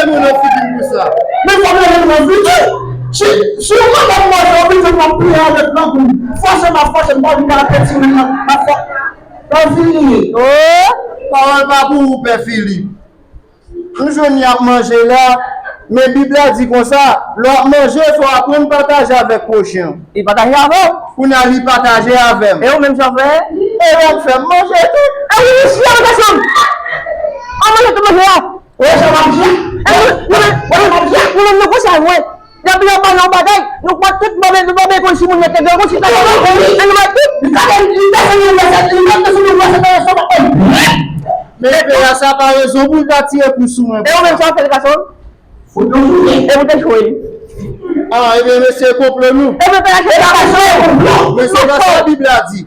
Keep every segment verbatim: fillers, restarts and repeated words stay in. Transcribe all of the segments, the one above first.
Moun nan figi m pou sa. Men fòk yo rele yon figi. Si, si yon madanm manje yon figi, m ap pliye avèk grangou. Fòse m ap fòse, m pa vin ap retire nan, nan fò. Pè Filip. Oh, pawòl pa pou ou, Pè Filip. M jwenn y ap manje la, men Bib la di konsa, lè w ap manje, fò w aprann pataje avèk pwochen w. Li pataje avè w? Kounye a, li pataje avè m. E ou menm sa w fè? E w ap fè m manje tou. E wi, mesye, gason m! An manje tout manje a. Ou wè sa m ap di? E nou, nou, nou, nou, nou, nou konsa, nou, Depi yo ba nou yon bagay, nou pran tout, nou ba, nou ba, konn si moun nan te gen, konn si ta gen, e nou ba tout. Li ta gen, li ta gen yon resèt, li menm te sou yon resèt nan restoran. Men pè a sa pa rezon pou l ta tire kou sou mwen. E ou menm sa w fè l, gason? Fout nou sou li. E ou te chwe. Ah, ebyen, mesye konplo nou. E men pè a se gason. Men se pa sa Bib la di.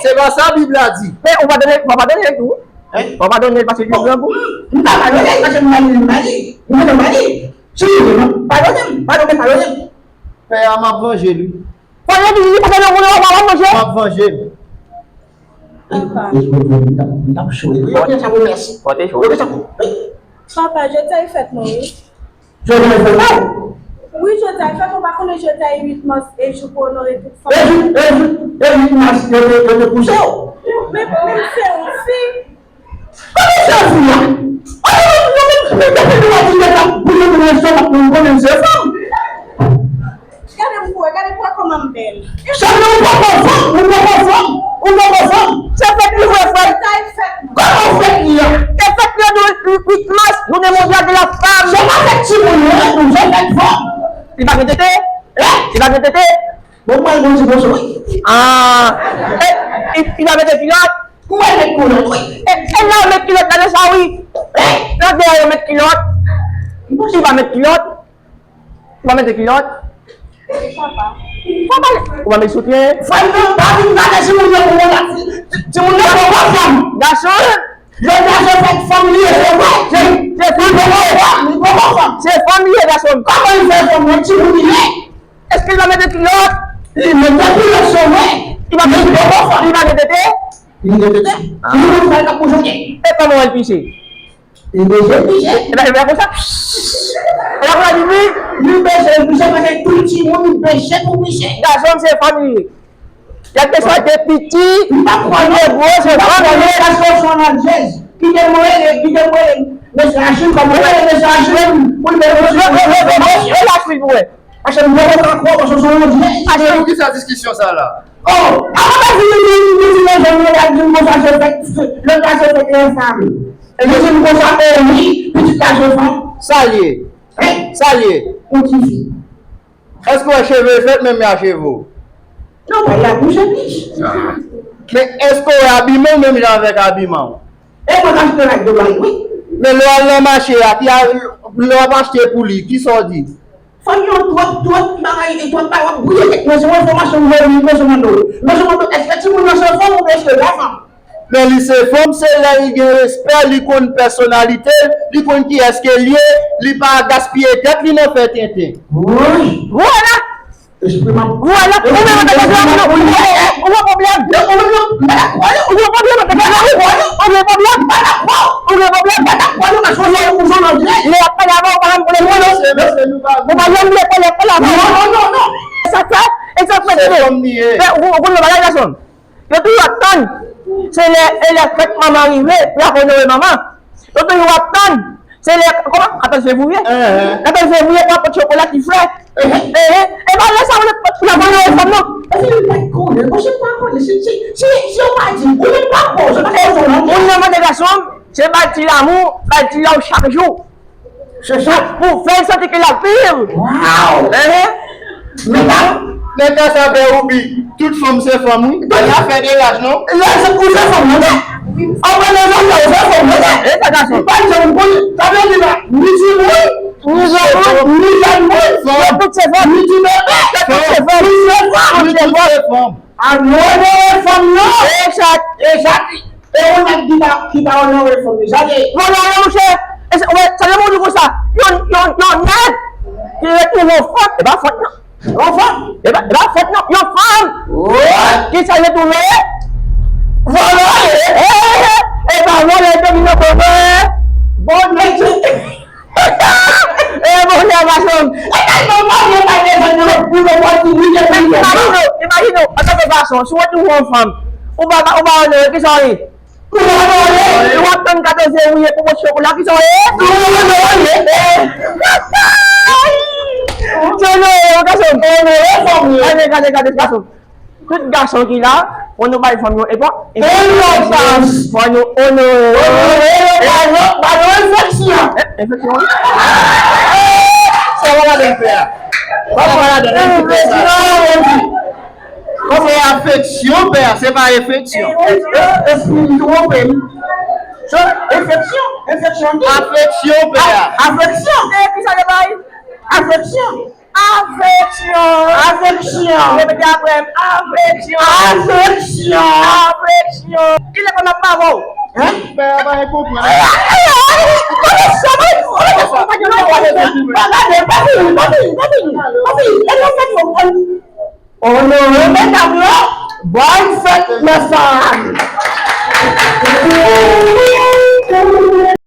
Se pa sa Bib la di. Men ou padone, ou padone l tou. Ou padone l paske li grangou. M pa padone l paske m mari, m mari. M mari. Si w vle, non. Padone m, padone, padone m. Pè a, m ap vanje l, wi. Padone li, li padone w, w pa manje. M ap vanje l. Papa. M t ap, m t ap cho, wi. Yo gen sa pou mès. Yo gen sa pou, wi. Papa, jodi a e fèt mwen, wi. Jodi a e fèt mwen? Wi, jodi a e fèt mwen. Ou pa konnen jodi a e uit mas, e jou pou onore tout fanm. E jou, e jou, e uit mas, yo te, yo te pouse w. Men, men se yon fi. Kòman se fi a? An nou menm, nou menm, nou depi nou wè ti nèg la boule nou nan lestomak, nou konnen se fanm. Gade m pou wè, gade pou wè kòman m bèl. Chèf, ou poko fanm, ou poko fanm, ou poko fanm. Se fèt li vre, frè. Kòman fèt li a? Se fèt li a, uit mas, jounen mondyal de la fanm. Se pa fèt timoun yo, non, se fèt fanm. Li pa gen tete? Li pa gen tete? Bon, mwen, bon, ti boso, wi. Ah, e, li, li pa mete kilòt? Mwen met kilòt, wi. E, e la, yo met kilòt la nan sa, wi. Nan deyò, yo met kilòt. Li pa met kilòt. Li pa mete kilòt. Papa. Papa, ou pa met soutyen. Frè m, pa vin gade timoun nan pou mwen la. Timoun nan poko fanm. Gason. Jodi a se fèt fanm li ye, se vre. Se, se fanm li ye. Li poko fanm, li poko fanm. Se fanm li ye, gason. Kòman li fè fanm, yon timoun li ye? Èske li pa mete kilòt? Li mete kilòt, se vre. Li pa mete, li pa mete tete? Li mete tete. Ah. Li mete tete, l ap boujonnen. E kòman w wè l pise? Li bezwen pise. E la, e la konsa. E la konsa, li, li bezwen pise, paske tout timoun bezwen pou pise. Gason, se fanm li ye. Kèlkeswa te piti, li te gwo, se fanm li ye. Kite m rele, kite m rele mesye Achil, kòm mwen rele mesye Achil, pou l mete mwen sou. Yo, yo, yo, yo, yo, yo, Achil pou wè. Achil, mwen pa kwè, paske se yon dyèj. Achil, poukisa diskisyon sa la? Oh, avan pa vin, vin, vin, vin, vin, vin, vin, vin, konsa se fèt, lòt la se fèt yon fanm. E li di m konsa, oh wi, pitit la se fanm. Sa l ye? Hein? Sa l ye? Yon tifi. Èske w wè cheve l fèt menm jan ak cheve w? Non, pa la bouche plis. Men èske w wè abiman w menm jan avèk abiman w? E mwen k achte rad de bal, wi. Men lè w al nan mache a, ki a, lè w ap achte pou li, kisa w di? Fanm yo twòp, twòp bagay, e twòp bagay, w ap bouye tèt mwen, se yon enfòmasyon m voye, m bezwen mande w. M bezwen mande w, èske timoun nan se fanm oubyen èske l pa fanm? Men li se fanm, se lè li gen respè, li konn pèsonalite l, li konn kiyès ke l ye, li pa gaspiye tèt li nan fè tenten. Woy! Vwala! Espri m ap. Vwala! Ou menm an tanke granmoun, ou gen pwoblèm. Ou gen pwoblèm. Ou gen pwoblèm. Ou gen pwoblèm. Ou gen pwoblèm. Lè y ap pale avè w, ou pa janm vle pale. Ou pa janm vle pale, y ap pale avè w. Non, non, non, non. E sa k fè, e sa k fè, ou, ou konn yon bagay, gason. Yo toujou ap tann. Se lè, e lè fèt manman rive, pou y ap onore manman. Yo toujou ap tann. Se lè, kòman? Katòz fevriye. Katòz fevriye, pou apòt chokola ki frè. E pa lè sa yo pou y ap onore fanm nan. Epi li pa konnen, monchè, pa konnen. Si, si, si, si yo pa di, ou menm pa kwè, se pa sa yo di. Moun nan mande gason, se bay ti lanmou, bay ti love chak jou. Se sa. Pou fè l santi ke l ap viv. Waw! Enhen. Medam. Nèg la sa fè oubi, tout fanm se fanm, wi. Pa gen afè de laj, non. Laj se pou se fanm, non. Anpil de fanm, se fanm, non. E sa, gason. Pa janm konn, sa vle di la, ni timoun, ni jèn moun, ni jèn moun, yo tout se fanm. Ni ti bebe, yo tout se fanm. Tout se fanm. Tout se fanm. Ann onore fanm nan. Egzak. Egzak. E yon nèg ki ta, ki ta onore fanm li, sa te. Vwala, monchè. E se, wè, sa te moun di konsa. Yon, yon, yon nèg ki retounen yon fanm, e pa fòt, non. Yon fanm. E pa, e pa fòt, non. Yon fanm. Wi. Ki sa retounen? Vòlè. E, e, e, e pa vòlè, domine vòlè. Bon, mesye. Gason, e tèlman marye bay rezon pou nou, pou nou kontinye pou nou. Imajine w, imajine w, antanke gason, si w retwouve yon fanm, ou pa, ou pa onore, kisa w ye? Ou pa onore. Ou ap tann katòz fevriye pou pran chokola, kisa w ye? Ou pa onore. Se onore, gason. Onore fanm ou ye. Gade, gade, gade, gason. Tout gason ki la, fò nou bay fanm yo, e pa? Enpòtans. Fò nou onore yo. Onore yo, ba yo, ba yo enfeksyon. E, enfeksyon? Sa w pa gade fè a. Sa w pa gade fè a. Enfeksyon, enfeksyon. Se afeksyon, pè, se pa enfeksyon. E, e, espri m twonpe m. Se enfeksyon, enfeksyon. Afeksyon, pè. A, afeksyon. E, kisa yo bay? Afeksyon. Afeksyon. Afeksyon. Repete apre m. Afeksyon. Afeksyon. Afeksyon. Kilè pou n ap ba w? Hein? Pè a pa konprann. Onore medam yo. Bòn fèt, mèsi.